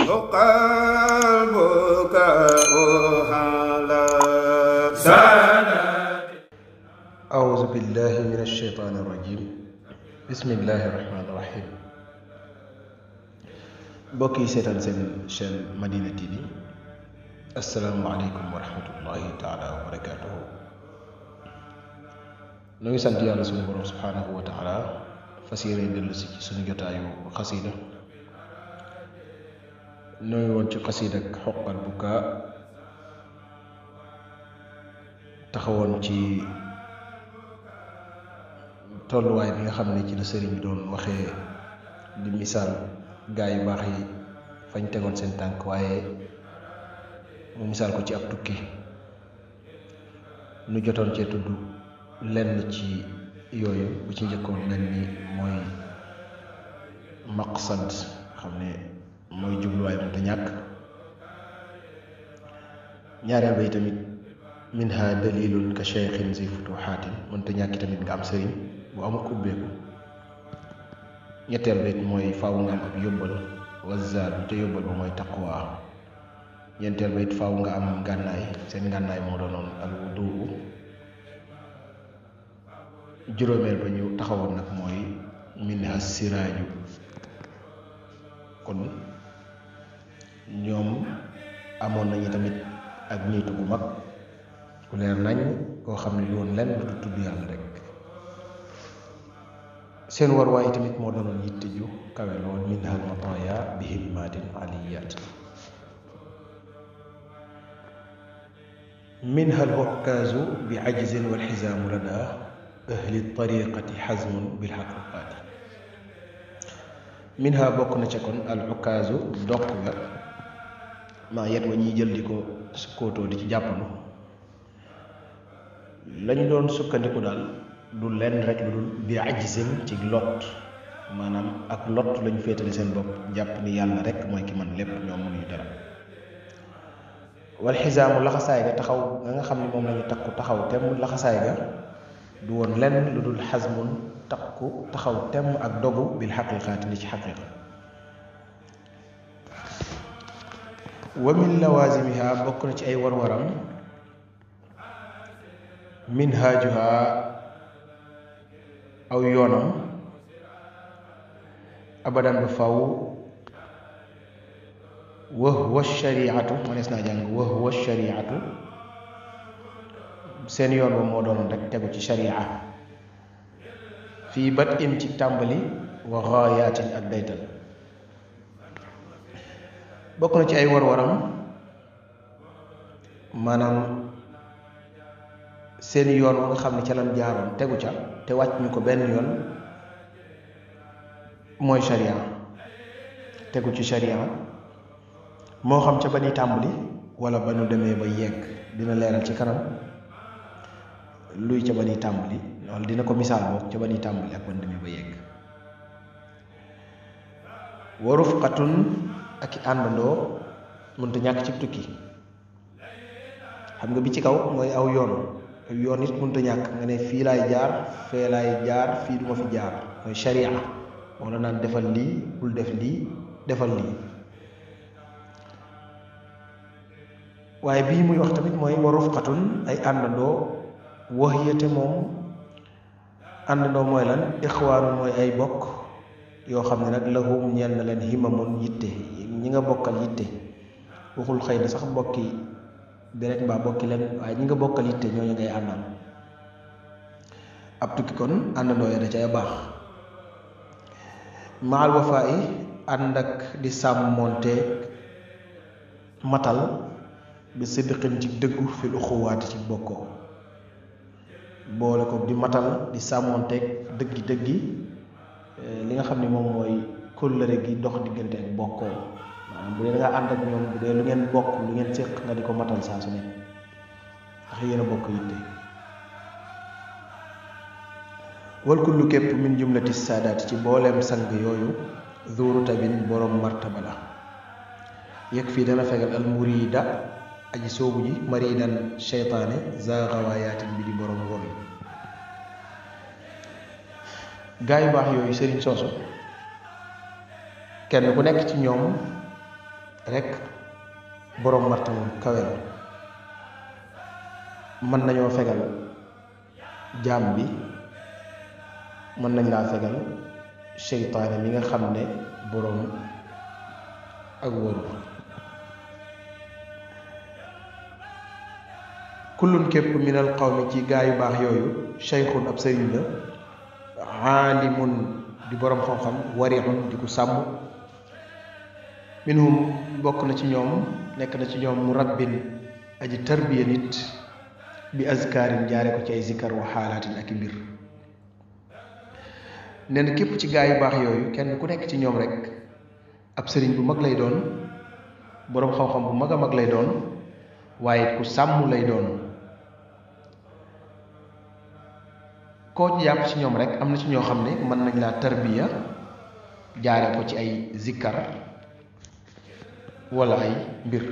قلبك على أعوذ بالله من الشيطان الرجيم بسم الله الرحمن الرحيم mbokk yi seetaan seen chaîne Madina TV asalaamaaleykum wa rahmatullahi taala wa barakaatuhu. nu ngi sant yàlla suñu borom subhaanahu wa taala fas yéene dellu si ci suñu jotaayu xasida. nu ngi woon ci xasida ak xoqal bukaa, taxawoon ci tolluwaay bi nga xam ne ci la sëriñ bi doon waxee di misaal gaa yu baax yi fañ tegoon seen tànk, waaye mu misaal ko ci ab tukki. nu jotoon cee tudd lenn ci yooyu. bu ci njëkkoon mel ni mooy maqsad, xam ne mooy jubluwaay mu te ñàkk. ñaareel ba tamit minha dalilun ka cheikhin zi futuhaatin, mënta ñàkki tamit nga am sëriñ bu amuk ubbeeku. ñetteel ba it mooy faaw nga am ab yóbbal, wazaadu te yóbbal ba mooy taqwa. ñeenteel ba it faaw nga am ngànnaay, seen ngànnaay moo doonoon al wudu. juróomeel ba ñu taxawoon nag mooy minha siraaju. kon ñoom amoon nañu tamit ak niitu bu mag ku leer nañ koo xam ne loolu lenn du tudd yàlla rek. seen warwaay tamit moo doonoon yitte ju kawe lool. minha al mataaya bi himmatin aliyat. minha al ukkaazu bi ajzin wal xisaamu lada ahli tariqati xazmun bil xaqiqaati. minha bokk na ca kon al ukkaazu dokk ga, maa yet wa ñuy jël di ko sukkóotoo di ci jàppandu. lañ doon sukkandiku daal du lenn rek lu dul bi ajzin ci lot, maanaam ak lot lañu féetale seen bopp, jàpp ni yàlla rek mooy ki man lépp, ñoom mënuñu dara. wal xisaamu laxasaay ga taxaw nga xam ne moom lañu takku taxaw temm. laxasaay ga du woon lenn lu dul xasmun takku taxaw temm ak dogu bil xaqiqaati ni ci xaqiqa. wa min lawazimiha bokk na ci ay warwaram minhaajuha aw yoonam abadan ba faw wa huwa shariatu. mënees naa jàng wa huwa shariatu. seen yoon ba moo doonoon rek tegu ci sharia fii bat in ci tàmbali wa gaayaatin ak daytal. bokk na ci ay warwaram maanaam seen yoon wa nga xam ne ca lan jaaroon tegu ca te wàcc ñu ko benn yoon mooy sharia, tegu ci sharia, moo xam ca ba ni tàmbali wala ba nu demee ba yegg. dina leeral ci kanam luy ca ba ni tàmbali, wala dina ko misaal boog ca ba ni tàmbali ak ba nu demee ba yegg. wa rufqatun ak i àndandoo mënta ñàkk ci tukki. xam nga bi ci kaw mooy aw yoon it mënta ñàkk nga ne fii laay jaar, fee laay jaar, fii duma fi jaar, mooy sharia. moo la naan defal lii, bul def lii, defal lii. waaye bii muy wax tamit mooy wa rufqatun ay àndandoo. waxiyate moom àndandoo mooy lan? ixwaanu mooy ay bokk yoo xam ne nag lahum ñeel na leen himamun yitte. ñi nga bokkal yitte, waxul xëy na sax bokki deret mbaa bokki leen, waaye ñi nga bokkal yitte ñooñu ngay àndal. ab tukki kon àndandoo ya da cay baax. maal wafaa yi ànd ak di sàmmonteeg matal bi sidqin ci dëggu fil uxuwaati ci bokkoo. boole ko di matal di sàmmonteeg dëggi li nga xam ne moom mooy kóllëre gi dox diggante ak bokkoo. maanaam bu dee da nga ànd ak ñoom, bu dee lu ngeen bokk, lu ngeen séq, nga di ko matal saa su nekk ndax yéen a bokk yitte. wal kullu képp min jumlati saadaat ci booleem sang yooyu zuuru tabin borom martaba la. yëg fii dana fegal al murida aji soobu ji maridan seytaane za xawayaatin bi di borom wol. gaa yu baax yooyu sëriñ soosu kenn ku nekk ci ñoom rek boroom martaba kawe la mën nañoo fegal jaam bi, mën nañ laa fegal seytaane mi nga xam ne boroom ak wóoru. kullun képp minal qawmi ci gaa yu baax yooyu shaykhun ab sëriñ la, aalimun di boroom xam-xam, wari'un di ko sàmm, minhum bokk na ci ñoom, nekk na ci ñoom murabbin aji tarbiya nit bi azkaarin jaare ko ci ay zikkar wa xaalaatin ak i mbir. nee na képp ci gaa yu baax yooyu kenn ku nekk ci ñoom rek ab sëriñ bu mag lay doon, boroom xam-xam bu mag a mag lay doon, waaye ku sàmm lay doon. koo ci jàpp ci ñoom rek am na ci ñoo xam ne mën nañ laa tarbiya jaare ko ci ay zikkar wala ay mbir.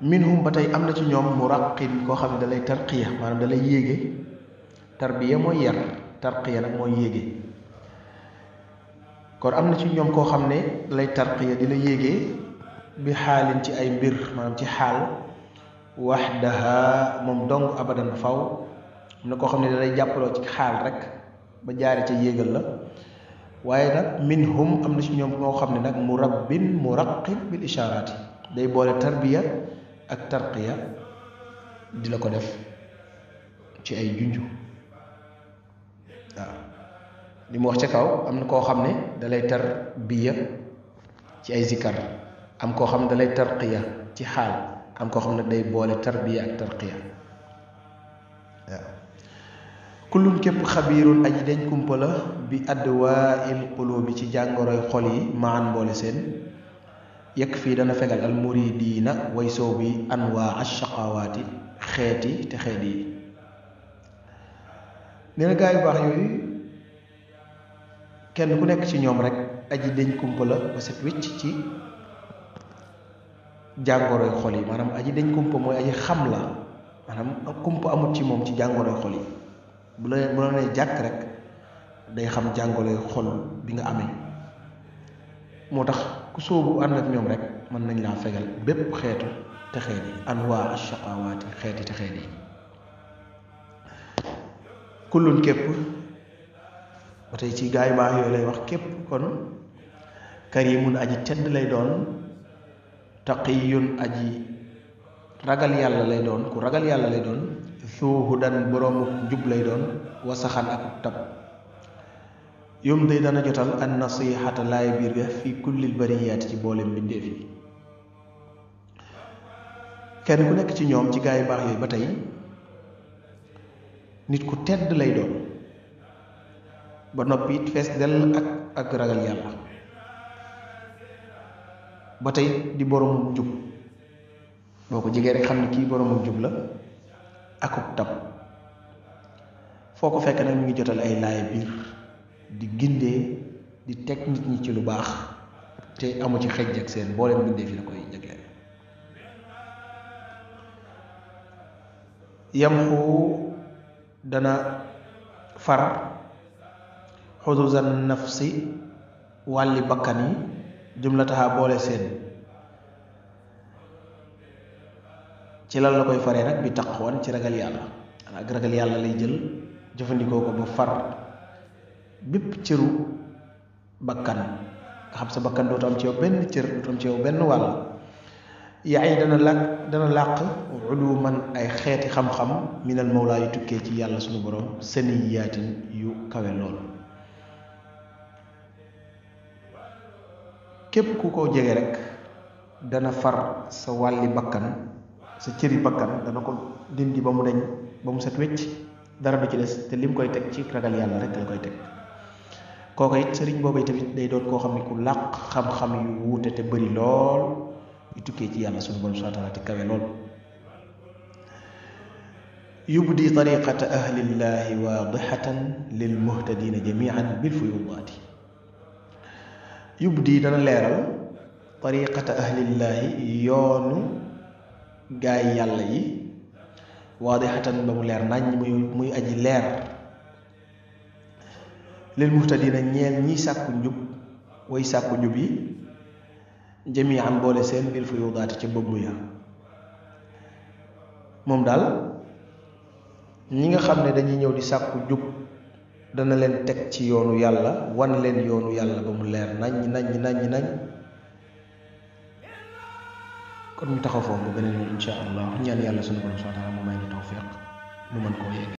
minhum ba tey am na ci ñoom muraqin koo xam ne dalay tarqiya, maanaam dalay yéege. tarbiya mooy yar, tarqiya nag mooy yéege. kon am na ci ñoom koo xam ne dalay tarqiya di la yéege bi xaalin ci ay mbir, maanaam ci xaal waxdaha moom dong abadan faw. am na koo xam ne dalay jàppaloo ci xaal rek ba jaare ca yéegal la. waaye nag minhum am na ci ñoom moo xam ne nag murabbin muraqin bil ishaaraati, day boole tarbiya ak tarqiya di la ko def ci ay junju. waaw li mu wax ca kaw, am na koo xam ne dalay tarbiya ci ay zikkar, am koo xam ne dalay tarqiya ci xaal, am koo xam ne day boole tarbiya ak tarqiya. waaw kullun képp xabiirun aji dañ kumpa la bi adwaa'il quluubi ci jàngoroy xol yi maan mboole seen. yekk fii dana fegal al muridiina way soow bi anwaa ashaqawaati xeeti te xeet yi. nee na gaa yu baax yooyu kenn ku nekk ci ñoom rek aji dañ kumpa la ba set wicc ci jàngoroy xol yi, maanaam aji dañ kumpa mooy aji xam la, maanaam kumpa amut ci moom ci jàngoroy xol yi. bu la nee jàkk rek day xam jàngoroy xol bi nga amee. moo tax ku sóobu ànd ak ñoom rek mën nañ laa fegal bépp xeetu texeet yi, anwaa ashaqawaati xeeti texeet yi. kullun képp ba tey ci gaa yu baax yooyu lay wax, képp kon karimun aji tedd lay doon, taqiyun aji ragal yàlla lay doon, ku ragal yàlla lay doon, suuhudan boroomu jub lay doon, wasaxan ak tab. yom day dana jotal an nasihata laay biir ga fi kullil bariyaati ci boolem mbindeef yi. kenn ku nekk ci ñoom ci gaa yu baax yooyu ba tey nit ku tedd lay doon, ba noppi it fees dell ak ragal yàlla, ba tey di boroomu jub. boo ko jegee rek xam ne kii boroomu jub la akub tab. foo ko fekk nag mu ngi jotal ay laay biir, di gindee, di teg nit ñi ci lu baax, te amu ci xejj ak seen, booleen bindee fi la koy jagleel. yamxu dana far xuduzan nafsi wàlli bakkan yi, jumlataha boole seen. ci lan la koy faree nag bi taqwan ci ragal yàlla. ak ragal yàlla lay jël jëfandikoo ko ba far bépp cëru bakkan, nga xam sa bakkan dootu am ci yow benn cër, dootu am ci yow benn wàll. yaay dana làq uluman ay xeeti xam-xam minal mawlaa yu tukkee ci yàlla sunu borom, saniyaatin yu kawe lool. képp ku ko jege rek dana far sa wàlli bakkan, sa cëri bakkan dana ko dindi ba mu deñ, ba mu set wecc, dara du ci des, te lim koy teg ci ragal yàlla rek la koy teg. kooku it sëriñ boobu tamit day doon koo xam ne ku làq xam-xam yu wuute te bëri lool yu tukkee ci yàlla sunu borom subhaanahu wa taala te kawe lool. yubdi tariqata ahlillahi waadihatan lil muhtadina jamian bil fuyudaati. yubdi dana leeral tariqata ahlillahi yoonu gaay yàlla yi, waadihatan ba mu leer nañ, muy aji leer, lil muhtadina ñeel ñi sàkku njub, way sàkku njub yi, jami'an boole seen bil fuyudaati ca bëbb ya moom daal ñi nga xam ne dañuy ñëw di sàkku jub dana leen teg ci yoonu yàlla wan leen yoonu yàlla ba mu leer nañ kon ñu taxaw foofu ba beneen yoon insha allah ñaan yàlla sunu borom subhanahu wa ta'ala mu may ñu tawfiq mu mën koo yegg